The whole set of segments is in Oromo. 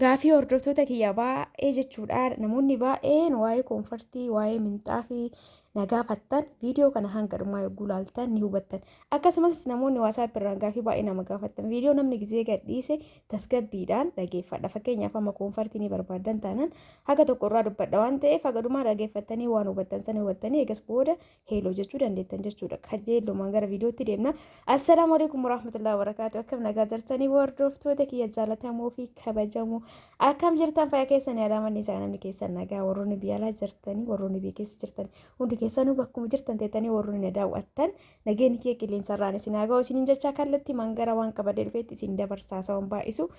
Gaafii hordoftoota kiyya baay'ee jechuudha. Namoonni baay'een waa'ee koonfartii, waa'ee minxaafii na gaafattan viidiyoo kana hanga dhumaa yogguu laaltan ni hubattan. Akkasumas namoonni WhatsApp irraan gaafii baay'ee nama gaafattan viidiyoo namni gizee gadhiise tasgabbiidhaan dhageeffadha. Fakkeenyaaf amma koonfartii ni barbaaddan taanaan haga tokko irraa dubbadha waan ta'eef haga dhumaa dhageeffattanii waan hubattan sana hubattanii eegas booda heeloo jechuu dandeettan jechuudha. Kajeellumaan gara viidiyootti deemna. Assalaamu alaikum warahmatullahi wabarakaatu. Akkam nagaa jirtanii hordoftoota kiyya jaalatamoo fi kabajamoo. Akkam jirtan fayyaa keessanii alaamanni isaa namni keessan nagaa warroonni biyya alaa jirtanii warroonni biyya keessa jirtan hundi keessanuu bakkuma jirtan teettanii warroonni na daawwattan nageenyi kiyya qilleensarraan isin haa ga'u isiniin jechaa kallattii mangara waan qabadee dhufeetti isin dabarsaa sawan baay'isu.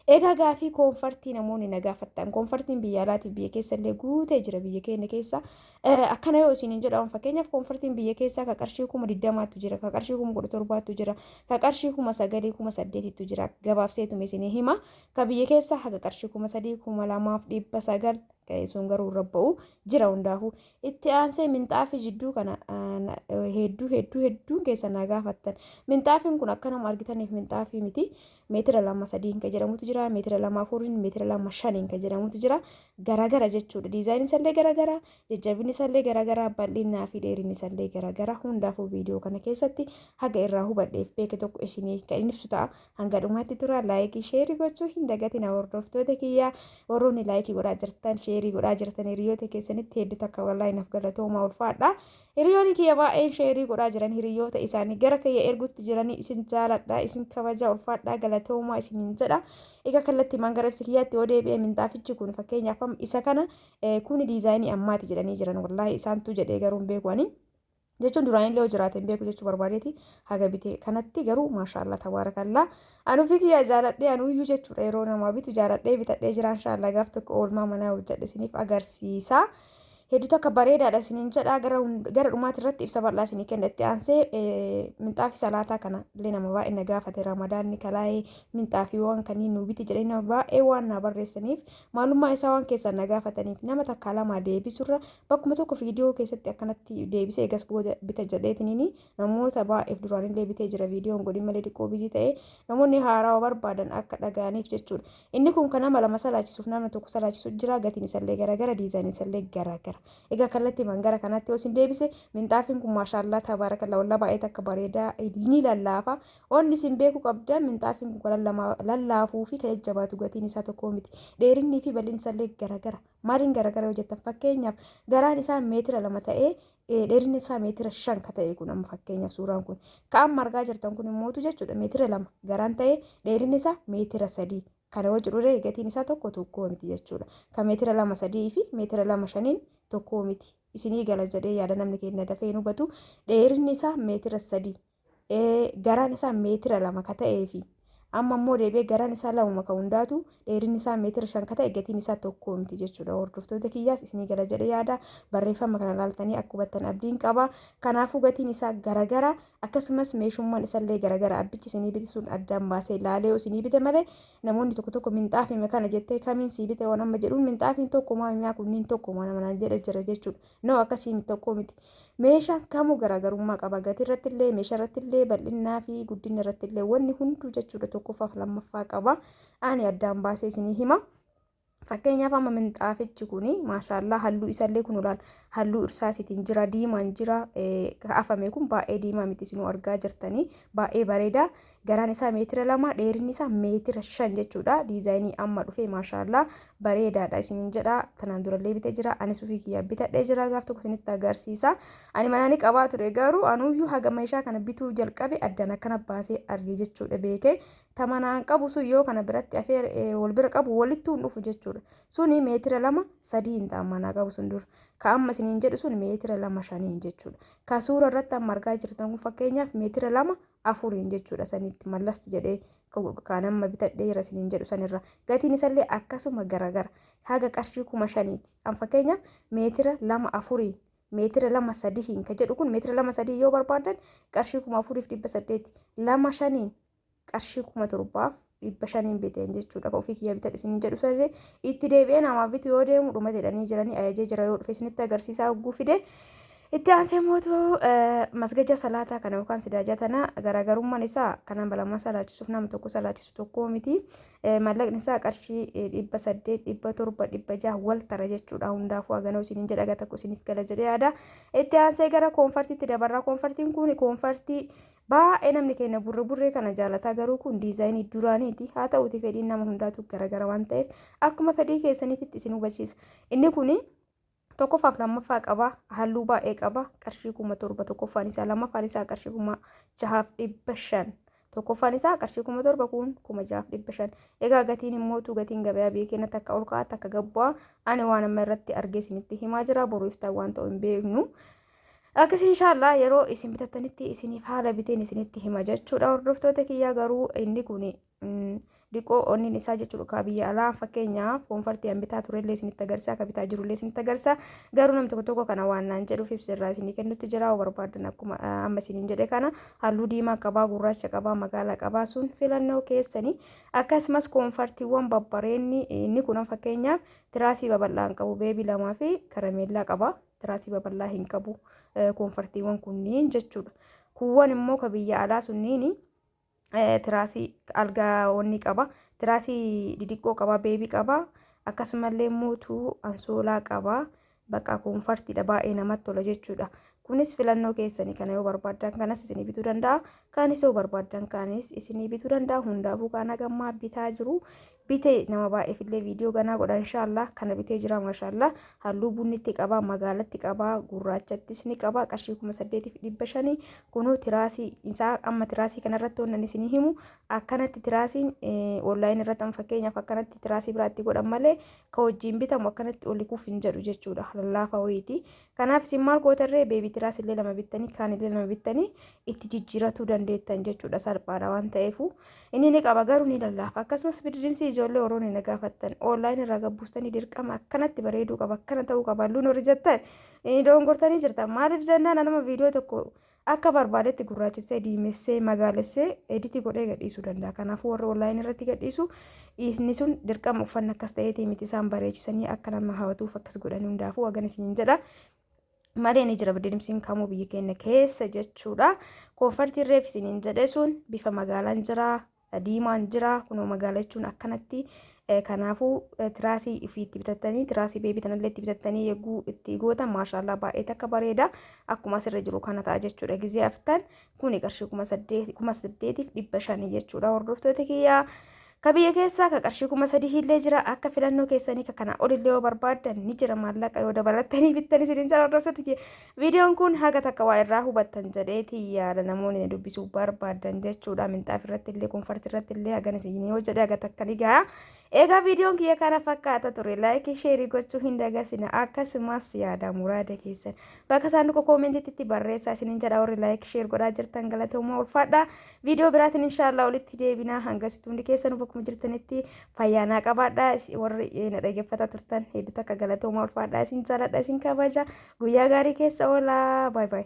Egaa gaafii koonfartii namoonni na gaafattan koonfartiin biyya alaatiif biyya keessa illee guutee jira biyya keenya keessa. Akkana yoo isiniin jedhamu fakkeenyaaf koonfartiin biyya keessaa ka qarshii 20,000tu jira, ka qarshii 17,000tu jira, ka qarshii 9,000 8,000tu jira. Gabaabseetuma isinii hima. Ka biyya keessaa haga qarshii 3,000 2,900 sun garuu irra ba'u jira hundaafuu. Itti aansee minxaafii jidduu kana hedduu hedduu hedduun keessan na gaafattan. Minxaafiin kun akkanuma argitaniif minxaafii miti. Meetira 2 3n kan jedhamutu jira, meetira 2 4n, meetira 2 5n kan jedhamutu jira. Garagara jechuudha. Diizaayiniin isallee garagara, jajjabinni isallee garagara, bal'innaa fi dheerinni isallee garagara. Hundaafuu viidiyoo kana keessatti haga irraa hubadheef beeke tokko isinii kan inni ibsu ta'a. Hanga dhumaatti tura laayikii sheerii gochuu hin dagatina hordoftoota kiyyaa warroonni laayikii godhaa jirtan sheerii godhaa jirtan hiriyoota keessanitti hedduu takka wallaahi naaf galatoomaa ulfaadha. Hiriyoonni kiyya baay'een sheerii godhaa jiran hiriyoota isaanii gara kiyya ergutti jiranii isin jaaladha isin kabaja ulfaadhaa galatoomaa isiniin jedha. Egaa kallattiimaan gara ibsa kiyyaatti yoo deebi'e minxaafichi kun fakkeenyaaf amma isa kana kuni diizaayinii ammaati jedhanii jiran wallaahi isaantu jedhee garuu hin beeku ani. Jechuun duraanillee yoo jiraate hin beeku jechuu barbaadeeti haga bite kanatti garuu maashaallah tabaarakallaa anufi kiyya jaaladhee anuyyuu jechuudha yeroo namaa bitu jaaladhee bitadhee jira inshaallah gaaf tokko oolmaa manaa hojjedhe isiniif agarsiisa. Hedduu takka bareedaadha isiniin jedha gara gara dhumaati irratti ibsa bal'aa isinii kenna itti aansee minxaafi salaataa kana illee nama baay'ee na gaafate ramadaanni kalaa'ee minxaafi waan kanneen nuu biti jedhanii nama baay'ee waan naa barreessaniif maalummaa isaa waan keessan na gaafataniif nama takkaa lamaa deebisurra bakkuma tokko viidiyoo keessatti akkanatti deebisee egas booda bita jedheetiniini namoota baay'eef duraanillee bitee jira viidiyoon godhin malee xiqqoo bizii ta'ee namoonni haarawa barbaadan akka dhaga'aniif jechuudha. Inni kun kan nama lama salaachisuuf nama tokko salaachisu jira gatiin isallee garagara diizaayiniin isallee garagara. Egaa kallattiimaan gara kanatti yoo isin deebise minxaafiin kun maashaallaa tabaarakallaa wallaa baay'ee takka bareedaa ni lallaafa. Onni isin beekuu qabdan minxaafiin kun kan lallaafuu fi kan jajjabaatu gatiin isaa tokko miti. Dheerinnii fi bal'inni isallee garagara. Maaliin garagara yoo jettan fakkeenyaaf garaan isaa meetira 2 ta'ee dheerinni isaa meetira 5 ka ta'e kun amma fakkeenyaaf suuraan kun ka amma argaa jirtan kun immootu jechuudha meetira 2 garaan ta'ee dheerinni isaa meetira 3 kana yoo jedhu gatiin isaa tokko tokko miti jechuudha. Ka meetira 2 3 fi meetira 2 5n tokko miti. Isinii gala jedhee yaada namni keenya dafee hin hubatu. Dheerinni isaa meetira 3 garaan isaa meetira 2 ka ta'ee fi amma immoo deebi'ee garaan isaa lamuma ka hundaatu dheerinni isaa meetira 5 ka ta'e gatiin isaa tokko miti jechuudha. Hordoftoota kiyyaas isinii gala jedhee yaada barreeffama kana laaltanii akka hubattan abdiin qaba. Kanaafuu gatiin isaa garagara akkasumas meeshummaan isallee garagara abbichi isinii bite sun addaan baasee laalee isinii bite malee namoonni tokko tokko minxaafime kana jettee kamiin sii bite waan amma jedhuun minxaafiin tokkumaa mi'aa kunniin tokkumaa nama naan jedhe jira jechuudha. No akkasii miti tokkoo miti. Meeshaan kamuu garaagarummaa qaba. Gatii irratti illee, meeshaa irratti illee, bal'innaa fi guddina irratti illee wanni hunduu jechuudha tokkoffaa fi lammaffaa qaba. Ani addaan baasee isinii hima. Fakkeenyaaf amma minxaafichi kuni maashaallaa halluu isallee kun olaal halluu irsaasiitiin jira diimaan jira afame kun baay'ee diimaa miti isinuu argaa jirtanii baay'ee bareeda Garaan isaa meetira 2 dheerinni isaa meetira 5 jechuudha. Diizaayinii amma dhufe maashaallaa bareedaadha isiniin jedha. Tanaan durallee bitee jira. Anis ofii kiyyaa bitadhee jira. Gaaf tokko isinitti agarsiisa. Ani manaa ni qabaa ture garuu anuyyuu haga meeshaa kana bituu jalqabe addaan akkana baasee arge jechuudha beekee. Ta manaan qabu sun yoo kana biratti afeer wal bira qabu walittuu hin dhufu jechuudha. Suni meetira 2 3 hin ta'an manaa qabu sun dura. Ka amma isiniin jedhu sun meetira 2 5 jechuudha. Ka suura irratti amma argaa jirtan kun fakkeenyaaf meetira 2 4n jechuudha sanitti mallasti jedhee kan amma bitadhee jira isiniin jedhu sanirra gatiin isallee akkasuma garagara haga qarshii 5,000ti an fakkeenyaaf meetira 2 4n meetira 2 3n ka jedhu kun meetira 2 3 yoo barbaadan qarshii 4,800 2 5n qarshii 7,500n biteen jechuudha ka ofii kiyya bitadhe isiniin jedhu sanillee itti deebi'ee namaaf bitu yoo deemu dhuma jedhanii jiranii ajajee jira yoo dhufe isinitti agarsiisaa hogguu fide. Itti aansee mootu masgaja salaataa kana yookaan sidaajaa tana garaagarummaan isaa kan nama lama salaachisuuf nama tokko salaachisu tokko miti. Maallaqni isaa qarshii 800, 700, 600 wal tara jechuudha. Hundaafuu haganoo isiniin jedha, gara tokko isiniif gala jedhee yaada. Itti aansee gara koonfartiitti dabarra. Koonfartiin kun koonfartii baay'ee namni keenya burre burree kana jaalataa, garuu kun diizaayinii duraaniiti. Haa ta'uuti fedhiin nama hundaatu garagara waan ta'eef akkuma fedhii keessaniitti isin hubachiisa. Inni kuni tokkoffaaf lammaffaa qaba, halluu baay'ee qaba. Qarshii 7,000 tokkoffaan isaa, lammaffaan isaa qarshii 6,500. Tokkoffaan isaa qarshii 7,000, kun 6,500. Egaa gatiin immootu gatiin gabayaa biyya keenya takka ol ka'a, takka gad bu'a. Ani waan amma irratti argee isinitti himaa jira, boru iftaan waan ta'u hin beeknu. Akkas inshaallah yeroo isin bitattanitti isiniif haala biteen isinitti hima jechuudha, hordoftoota kiyyaa. Garuu inni kun diqoo onniin isaa jechuudha. Kaa biyya alaa fakkeenyaaf koonfartii an bitaa turellee isinitti agarsiisa, akka bitaa jirullee isinitti agarsiisa. Garuu namni tokko tokko kana waan naan jedhuuf ibsa irraa isinii kennutti jira. Yoo barbaadan akkuma amma isiniin jedhe kana halluu diimaa qabaa, gurraacha qabaa, magaalaa qabaa, sun filannoo keessanii. Akkasumas koonfartiiwwan babbareenni inni kun fakkeenyaaf tiraasii babal'aa hin qabu, beebii lamaa fi karameellaa qaba. Tiraasii babal'aa hin qabu koonfartiiwwan kunniin jechuudha. Kuuwwan immoo ka biyya alaa sunniin tiraasii algaa wanni qaba. Tiraasii didiqqoo qaba, beebii qaba. Akkasumallee mootuu ansoolaa qaba. Bakka koonfartiidha, baay'ee namatti tola jechuudha. Kunis filannoo keessanii, kana yoo barbaaddan kanas isinii bituu danda'a. Kaanis yoo barbaaddan kaanis isinii bituu danda'a. Hundaafuu kaan hagammaa bitaa jiru. Bitee nama baay'eef illee viidiyoo ganaa godha inshaallah. Kana bitee jira, maashaallah. Halluu bunnitti qaba, magaalatti qaba, gurraachattis ni qaba. Qarshii 8,500. Kunuu tiraasii isaa amma tiraasii kanarratti wannan isinii himu, akkanatti tiraasiin onlaayinii irratti amma fakkeenyaaf akkanatti tiraasii biraatti godhan malee ka wajjin bitamu akkanatti oli kuuf hin jedhu jechuudha. Lallaafaa wayiiti. Kanaaf isin maal gootarree, beebii tiraas illee lama bittanii, kaan illee lama bittanii itti jijjiiratuu dandeettan jechuudha, salphaadha waan ta'eefu. Inni ni qaba, garuu ni lallaafa. Akkasumas bidirimsii ijoollee warroonni na gaafattan, onlaayinii irraa gabbuustanii dirqama akkanatti bareeduu qaba, akkana ta'uu qaba halluun warri jettan dogongortanii jirtan. Maaliif jennaan, nama viidiyoo tokko akka barbaadetti gurraachessee, diimessee, magaalessee, editii godhee gadhiisuu danda'a. Kanaafuu warri onlaayinii irratti gadhiisu inni sun dirqama uffanni akkas ta'eetii miti, isaan bareechisanii akka nama hawwatuuf akkas godhanii. Hundaafuu hagan isiniin jedha. Malee ni jira bidirimsiin kamuu biyya keenya keessa jechuudha. Koonfartiin reef isiniin jedhe sun bifa magaalaan jira, diimaan jira, kunoo magaala jechuun akkanatti. Kanaafuu tiraasii ofii itti bitattanii, tiraasii beebii tanallee itti bitattanii eeguu itti gootan, maashaallaa baay'ee takka bareeda. Akkuma asirra jiru kana ta'a jechuudha. Gizee aftan kuni qarshii 8,500 jechuudha, hordoftoota kiyyaa. Ka biyya keessaa ka qarshii 3,000 illee jira, akka filannoo keessanii. Ka kana olillee yoo barbaaddan ni jira, maallaqa yoo dabalattanii bittanii isiniin jira, hordoftoota kiyya. Viidiyoon kun haga takka waa irraa hubattan jedheeti yaada, namoonni na dubbisuu barbaadan jechuudha. Minxaaf irratti illee, koonfartii irratti illee hagan isin yoo jedhe haga takka ni gaha. Egaa viidiyoon kiyya kana fakkaata ture. Laayikii, sheerii gochuu hin dagasina. Akkasumas yaada muraada keessan bakka saanduqa koomentiitti barreessaa isiniin jedha. Warri like share godhaa jirtan galatoomaa, ulfaadha. Viidiyoo biraatiin inshaallah walitti deebinaa. Hangasitti hundi keessanuu bakkuma jirtanitti fayyaanaa qabaadha. Warri na dhaggeeffataa turtan hedduu takka galatoomaa, ulfaadha. Isin jaaladha, isin kabaja. Guyyaa gaarii keessa oolaa. Baay baay.